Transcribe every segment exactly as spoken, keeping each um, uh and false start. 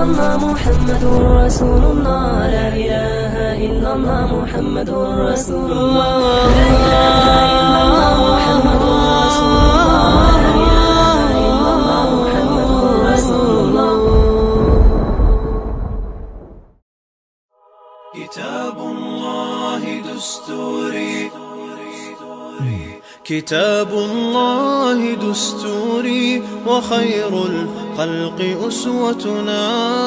الله محمد رسول الله، لا إله إلا الله محمد رسول الله، لا إله إلا الله محمد رسول الله، لا إله إلا الله محمد رسول الله. كتاب الله دستوري، كتاب الله دستوري، وخير الخلق أسوتنا.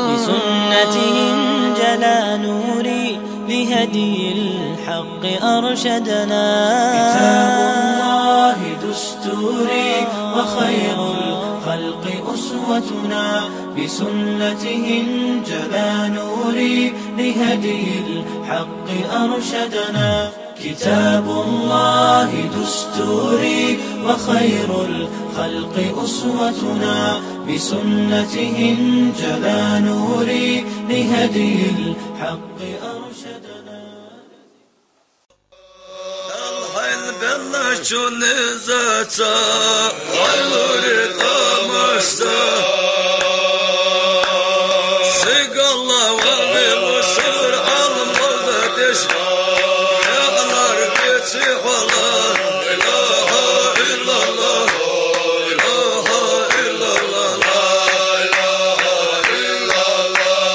بسنته انجلى نوري، لهدي الحق أرشدنا. كتاب الله دستوري، وخير الخلق أسوتنا. بسنته انجلى نوري، لهدي الحق أرشدنا. كتاب الله دستوري، وخير الخلق أسوتنا. بسنته انجلى نوري، لهدي الحق أرشدنا. Далла хьайна бенначун низаца, хьайлури тамашца. Сигалла ва вилу сир алам ловза деш, яънар беци хьала. إله إلا الله، إله إلا الله، لا إله إلا الله.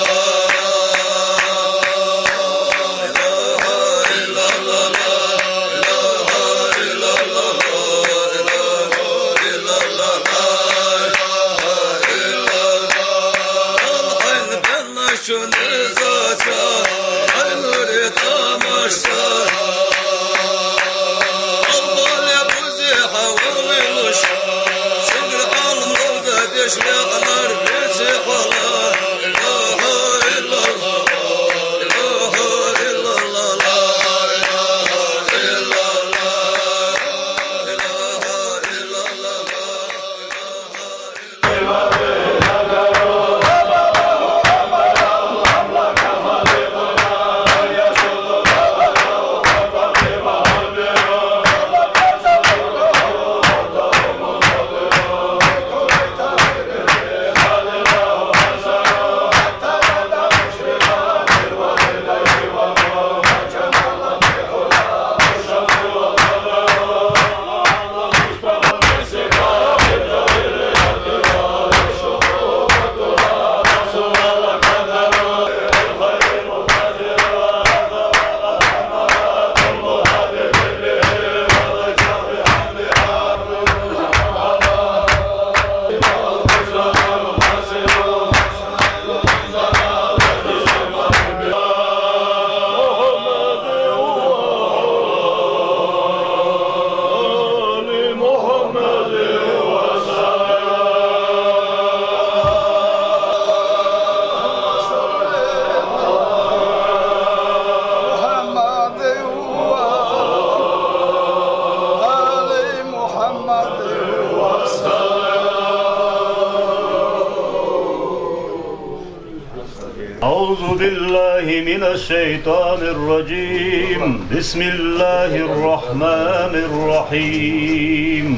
أعوذ بالله من الشيطان الرجيم. بسم الله الرحمن الرحيم.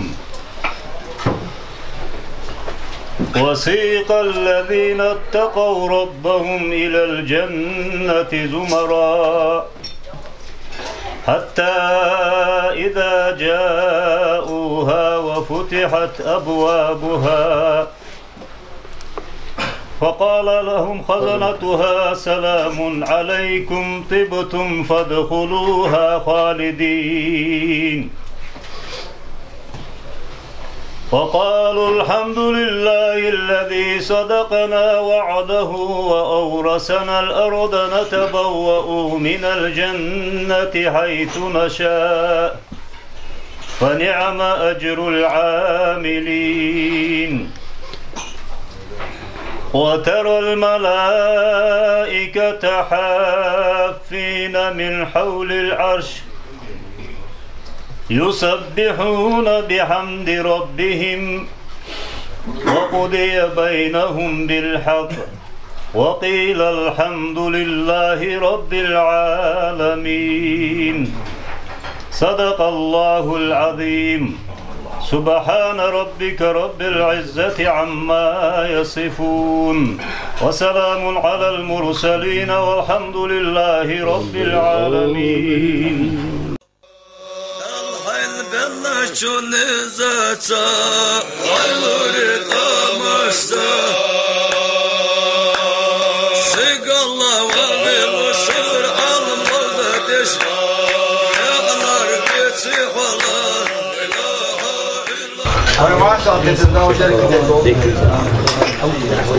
وسيق الذين اتقوا ربهم إلى الجنة زمرا حتى إذا جاءوها وفتحت أبوابها فقال لهم خزنتها سلام عليكم طبتم فادخلوها خالدين. وقالوا الحمد لله الذي صدقنا وعده وأورثنا الأرض نتبوأ من الجنة حيث نشاء فنعم أجر العاملين. وترى الملائكة حافين من حول العرش يسبحون بحمد ربهم وقضي بينهم بالحق وقيل الحمد لله رب العالمين. صدق الله العظيم. سبحان ربك رب العزة عما يصفون. وسلام على المرسلين والحمد لله رب العالمين. Дала хьайна бенначун низаца, хьайлури къамашца. Сигалла ва вилу сар Ӏалам лоза деш, яхнар беци хьала. Ой, машалла, деза дав дерг деза.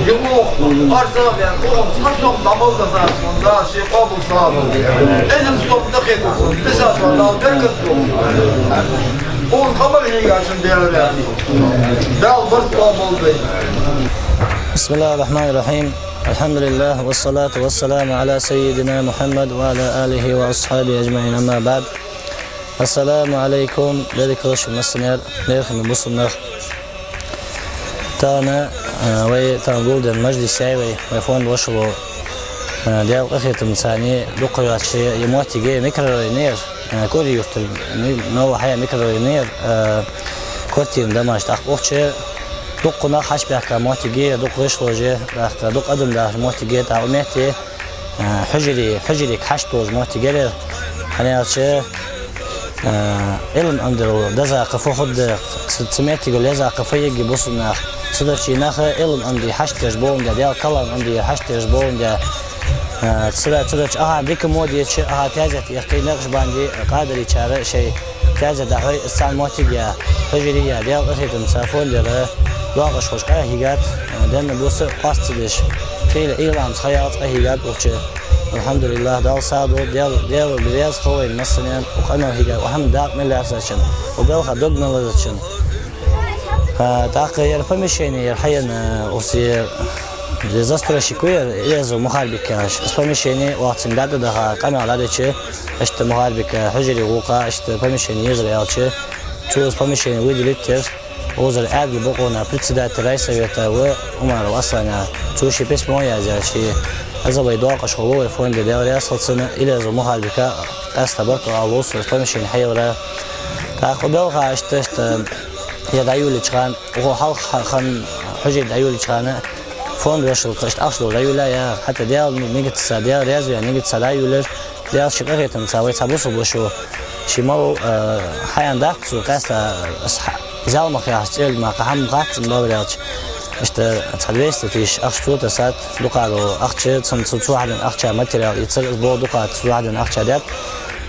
Йиму, арза бен, кулум, цхьа сом дамал дазар, сунда, ши къабул сам. Эзим сом дакхе кулум, биса сом дал беркат кулум. Кулум хабар хига шун дера. Дал барт къабул бей. بسم الله الرحمن الرحيم. الحمد لله والصلاة والسلام على سيدنا محمد وعلى آله وأصحابه أجمعين. أما بعد. Ассаламу Ӏалайкум, берригаш массанена, берхина бусулба нах. Тахан, а, вай тахан гулденна мажлис я вай, вай фонд вошало, а, Даьла къахетамца дукха йоацаш я моттиг микрорайонера, а, Кори-Юртара, ни-, Новая Хьая микрорайонера, а, квартирни дамаш, тӀаккха укх чу дукха нах хьачубаьхка моттиг я, дукха гӀишлош я, тӀаккха дукха адам дахаш моттиг я, тӀаккха укх метте Э, хьужаре, хьужаре хьашт долаш моттиг я ер. ХӀана аьлча, э, Ӏилма Ӏомадеш деза кхы фу хургда, цу, цу меттиге леза кхы фу ергья бусулба наха. Цудухьа наха Ӏилма Ӏомаде хьашт деш боландаь, Даьла калам Ӏомаде хьашт деш боландаь, э, цудухьа, цудухьа ахьа дика мо дича, ахьа таьзет яхе, накъшбанди, къадирийчара шоай таьзет дӀахьой, из царна моттиг я, хьужаре я, Даьла къахетамца фондера доакъашхоша къахьийгад, денна бус къоастадеш, кхийла Ӏиламца ха ялац къахьийгад укх чу. АлхьамдулиллахӀ, Дала сагӀа долда, Даьла, Даьла раьза хилва вайна массанена, укх къамаьл хьийга, укх хӀаман дакъа мел лаьцачун, укх балха дог мел лазачун. А, тӀаккха ер помещени, ер хьаяьнна, усе, ер застройщик ва ер, Илезов Мухарбик яхаш. Из помещени вахцин дӀатӀадаха, къамаьл дӀадича, иштта Мухарбика хьужаре гӀулакха, иштта помещени езар аьлча, цо из помещени выделить даьд. Укхазара Ӏаьдала бокъонна председатель райсовета ва Умаров Аслан яха, цо ший письмо язъяь, ший, из вай доакъашхо ва вай фонда, Даьла раьза хилва цунна, Илезов Мухарбика къаьстта баркал ала лув со из помещени хьаялара. ТӀаккха укх балха иштта, иштта, ер дӀайолаеча хана, укхо хьалха ха-, хана хьужаре дӀайолаеча хана, фонд вошал кхы иштта ахча долаш дӀайолаяьяр, хӀаьта Даьла нигатаца, Даьла раьза ваь нигатаца дӀайолаяьяр, Даьла ший къахетамца вай цхьа бусалба воша, ший мала, э, хьаяьнна дац цо, къаьстта, э, ас хьа-, Зелимха яхача цӀерга мара кхы хӀама хац цунна, бакъдар аьлча. Иштта цхьа двести тысяч ахча цо тесад, дукхагӀа ахча, цун цо, цо хьаденна ахча материал ийцар, из бола дукхагӀа цо хьаденна ахча даьд.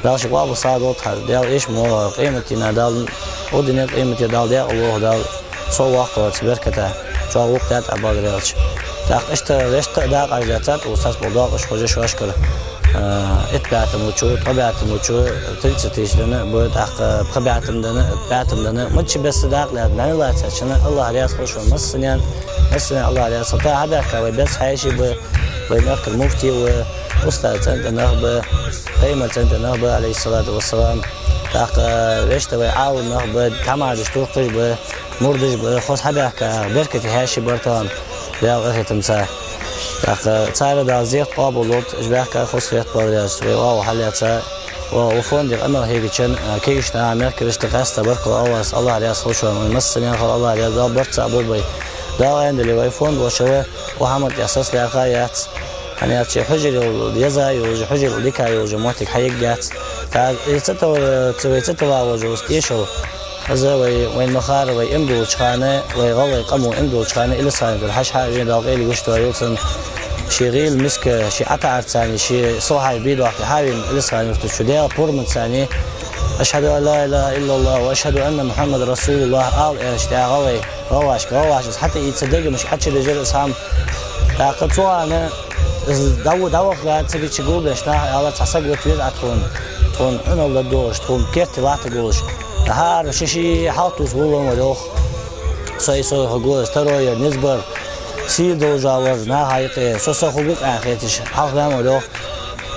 Дала ший къоабал сагӀа долда хьа, Даьла эшамо, къематдийнахьа Дала, укх дунен къематдийнахьа Дала даькъала волва Дала. Со воккхагӀвар цу берката, чӀоагӀа гӀулакх даьд Ӏа, бакъдар аьлча. ТӀаккха иштта вешта а дакъа Ӏаш лаьцад, укх цхьацца бола доакъашхоша шоашкара, а, итт бӀаь тамашо, ткъо бӀаь тамашо, тридцать тысяч денна ба, тӀаккха пхи бӀаь тама денна, бӀаь тама денна. Мачча бесса дакъа лаьцад, бӀаьнна лаьцачунна АллахӀ раьза хилва шоана массанена, массанена АллахӀ раьза хилва. ТӀаккха хьабаьхка вай бесса хьаьший ба, вай мехкара муфти ва, устаз цӀен тӀа нах ба, пайхамара цӀен тӀа нах ба, Ӏалайхи ссалату вассалам. ТӀаккха вешта вай Ӏаламнах ба, тхьамадаш, туркхаш ба, мурдаш ба, хоза хьабаьхка, беркате хьаьший бар тахан, Даьла къахетамца. ТӀаккха цар Дала зехьа къоабал долда, уж баьхка хоза хет, бакъдар аьлча, вай оагӀув хьаллаьца, укх фонде къамаьл хьийгачунна, а, кагийча наха, мехкарашта къаьстта баркал ала лув аз, АллахӀ раьза хилва шоана, вай массанена хила АллахӀ раьза, Дала барт цхьа болба вай. Дала аьннадале, вай фонд воша ва, укх хӀаман тӀа саца лаьрхӀа яц. ХӀана аьлча хьужарел еза йолаш, хьужарел дика йолаш моттиг хьаергьяц. ТӀаккха из ца тала, ца вай ца тала вола из тӀешал, из вай, вайна ма харра, вай иман долча хана, вай гӀалгӀай къамо иман долча хана, Илисхан-Юртара хьажа хьавена, Дала къайле гуш тойла цун, ший гӀийла миска, ший ӀотаӀарца, ший сохьай бе дохьте хьавена Илисхан-Юрта чу, Даьла пурамца, أشهد أن لا إله إلا الله وأشهد أن محمدا رسول الله ала аьнна, тӀа гӀалгӀай, гӀалгӀашка, гӀалгӀаша из хьатӀаийца, дегамашка Ӏочудежар из хӀама. ТӀаккха цу хана из дӀа-, дӀавахар, ца бича гулбеш наха аьлар: «Цхьа саг вита веза Ӏа тхона, тхона Ӏуналла дергдолаш, тхона керте латтаргволаш». ХӀара ши-ши хьалха тувса вуллам вар йоах. Со и со хургва, старой яр, низ бар, сий долаш вар, наха юкъе, со са хургва-кх аьнна хеташ, хьалха ваьнна вар йоах.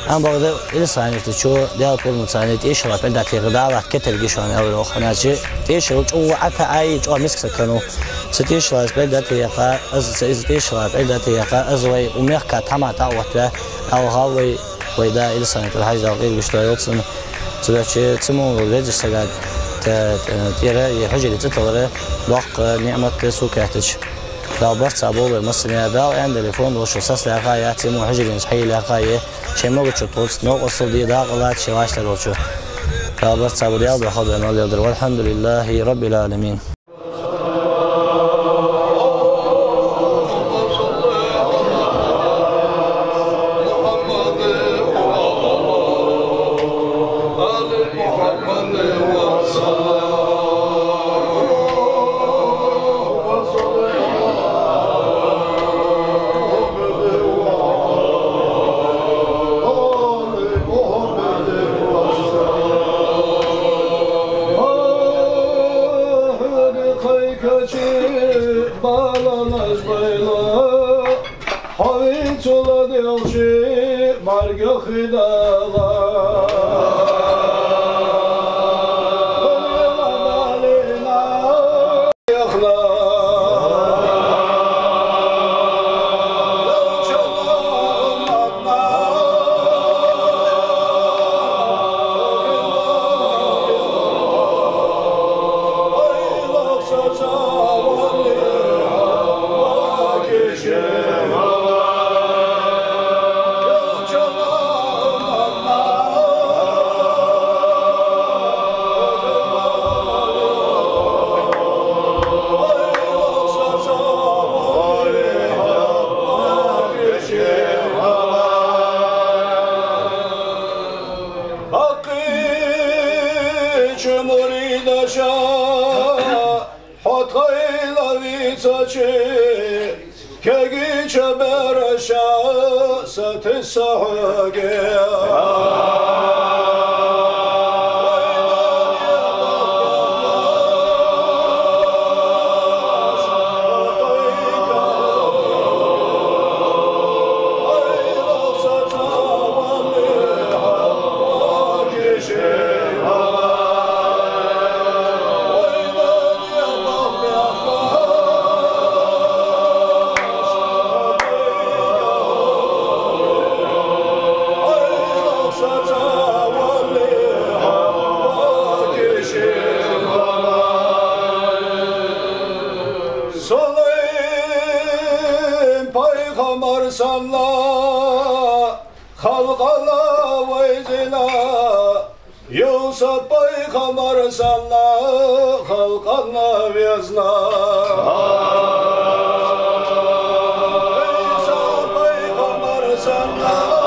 Амма бакъда Илисхан-Юрта чу, Даьла пурамца, тӀешал пӀелг дӀатеха, Дала кетаргья шоана, аьлар йоах. ХӀана аьлча тӀешал чӀоагӀа ӀотаӀай, чӀоагӀа миска саг хиннав. Цу тӀешала пӀелг дӀатеха, из, цу, из тӀешала пӀелг дӀатеха, из вай укх мехка тхьамада тӀа а оттаваь, хьалха вай, вай да Илисхан-Юртара хьажа, Дала къайле гуш тойла цун. Цудухьа цу мо везача сага Э, э, тӀера е хьужаре цӀи талара доккха ниӀмат да сога хаьттача. Дала барт цхьа болба массане а. Дала аьннадале, фонд волчо сацалаьрхӀа яц, е мо хьужаренаш хьайийлаьрхӀа е, шоай могача тхоца новкъостал де дакъа лаца шоай вӀаштӀехьа долчо. Дала барт цхьа болба, Даьла духьа хьалбе мел леладер. والحمد لله رب العالمين. Хьо вицула делчи марга хидала. Хьакъича мурдаша, хьо тхоайла вийцачи, кегийча бераша сатесса хьоаге. Сулайм пайхамар санна халкъал вайзина, Юсуп пайхамар санна халкъал везна. Ӏийса пайхамар санна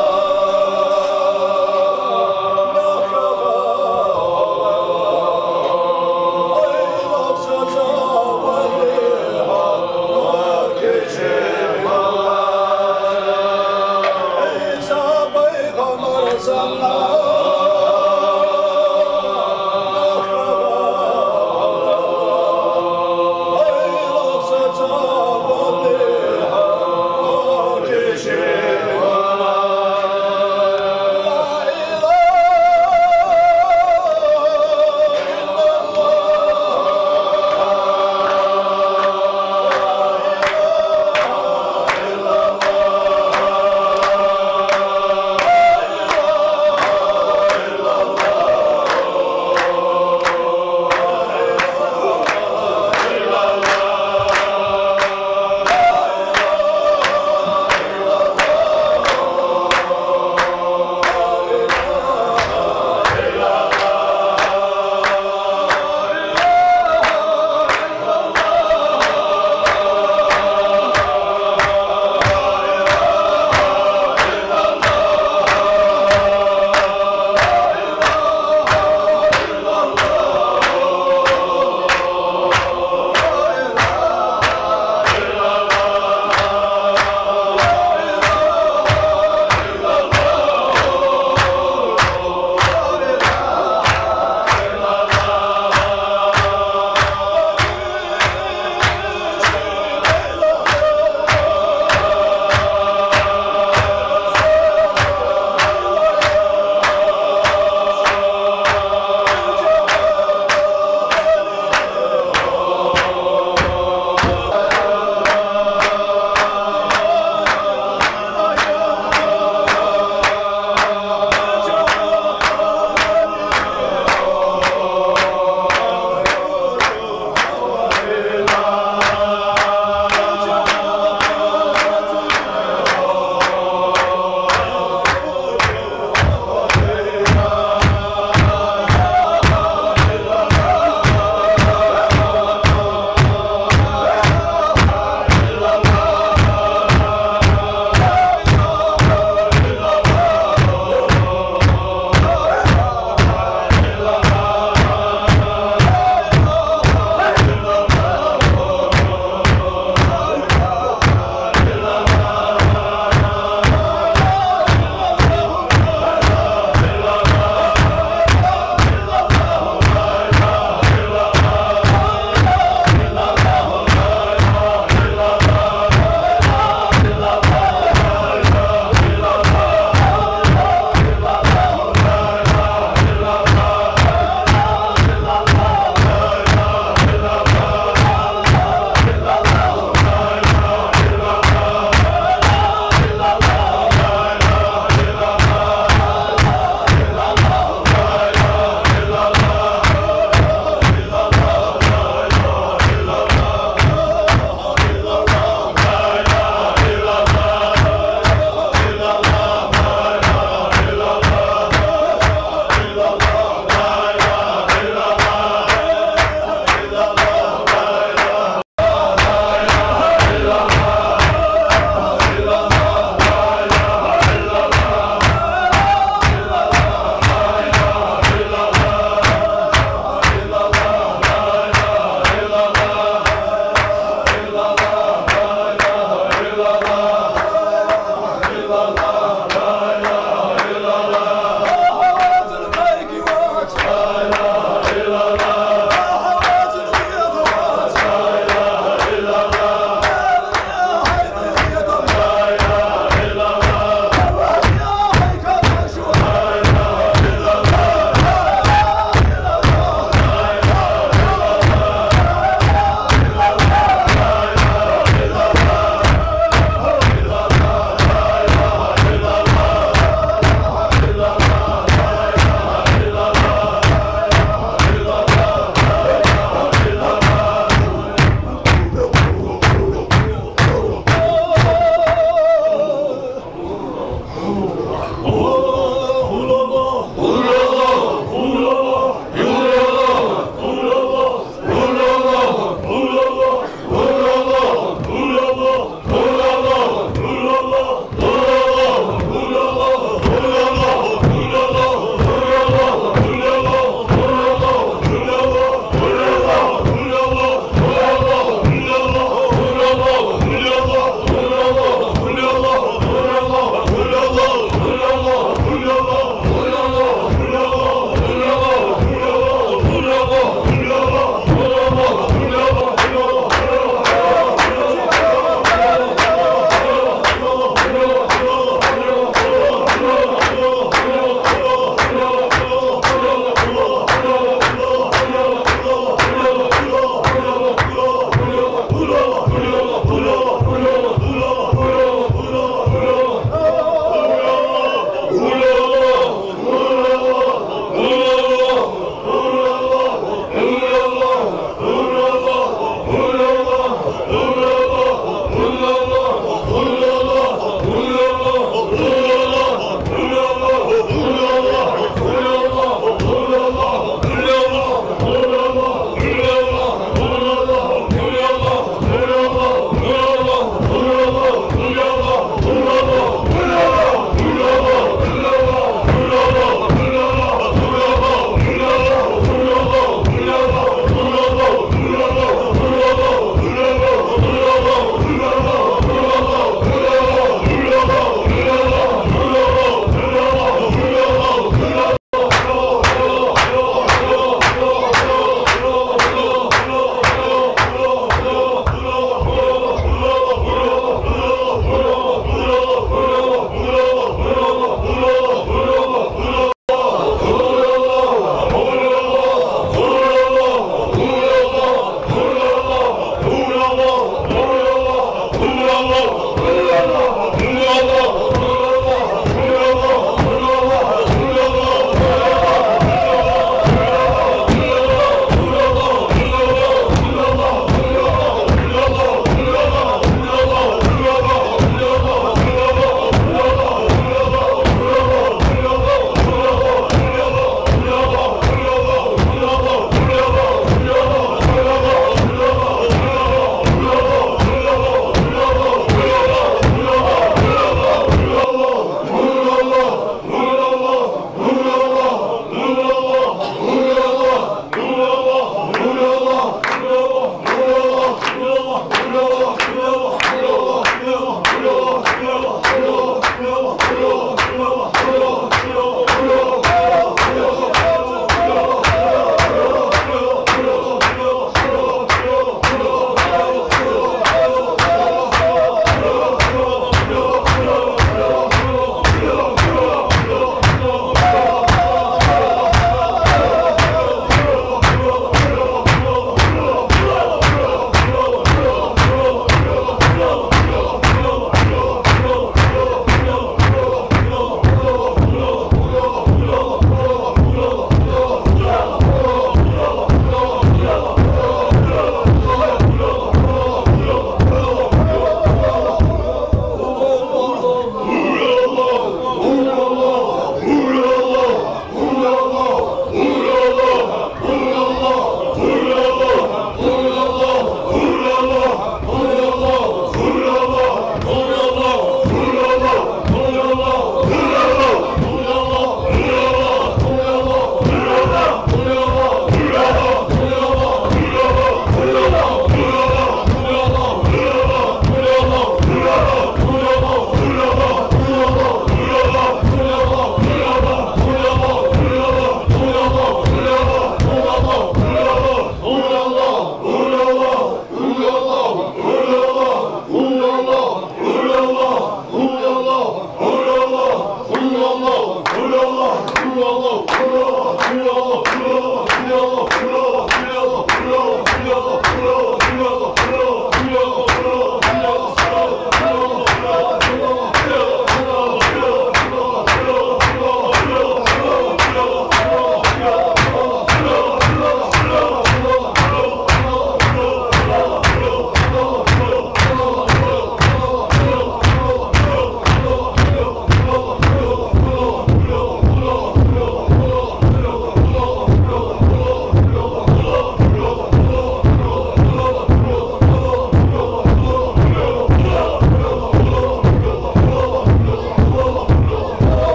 Аллаху, Аллаху, Аллаху,